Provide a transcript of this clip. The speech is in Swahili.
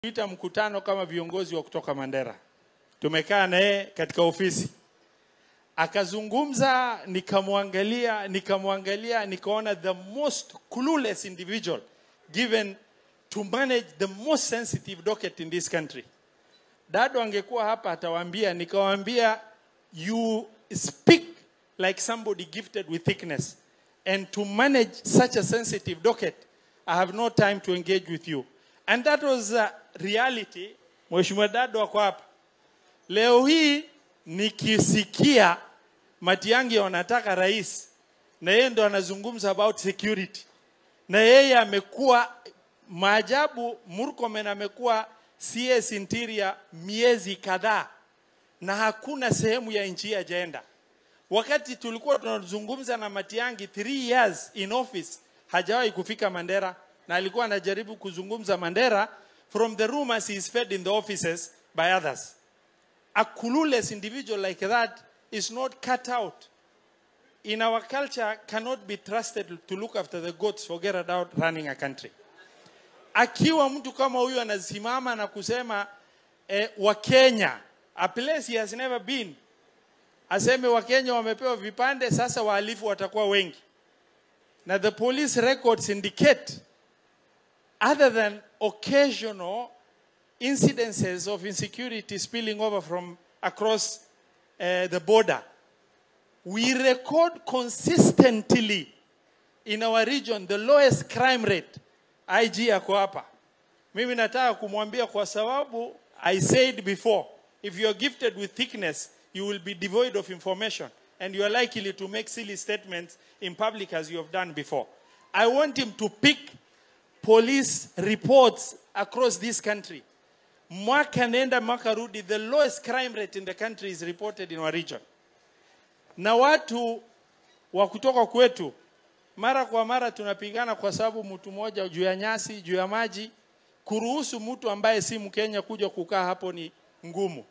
Tuliita mkutano kama viongozi wa kutoka Mandera. Tumekaa na yeye katika ofisi. Akazungumza, nikamwangalia, nikamwangalia, nikaona the most clueless individual given to manage the most sensitive docket in this country. Dado angekuwa hapa atawaambia, nikawaambia, you speak like somebody gifted with thickness, and to manage such a sensitive docket, I have no time to engage with you. And that was a reality. Mheshimiwa Dado ako hapa. Leo hii nikisikia Matiang'i wanataka rais, na yeye ndo anazungumza about security, na yeye amekuwa maajabu. Murkomen amekuwa CS Interior miezi kadhaa na hakuna sehemu ya nchi hajaenda. Wakati tulikuwa tunazungumza na Matiang'i, 3 years in office, hajawahi kufika Mandera, na alikuwa anajaribu kuzungumza Mandera from the rumors he is fed in the offices by others. A clueless individual like that is not cut out. In our culture, cannot be trusted to look after the goats, forget about running a country. Akiwa mtu kama huyu anasimama na kusema Wakenya, a place he has never been, aseme Wakenya wamepewa vipande, sasa wahalifu watakuwa wengi. Na the police records indicate, other than occasional incidences of insecurity spilling over from across the border, we record consistently in our region the lowest crime rate. IG ako hapa. Mimi nataka kumwambia, kwa sababu I said before, if you are gifted with thickness, you will be devoid of information and you are likely to make silly statements in public as you have done before. I want him to pick police reports across this country. Mwaka nenda mwaka rudi, the lowest crime rate in the country is reported in our region. Na watu wa kutoka kwetu, mara kwa mara tunapigana kwa sababu mtu mmoja juu ya nyasi, juu ya maji. Kuruhusu mtu ambaye si Mkenya kuja kukaa hapo ni ngumu.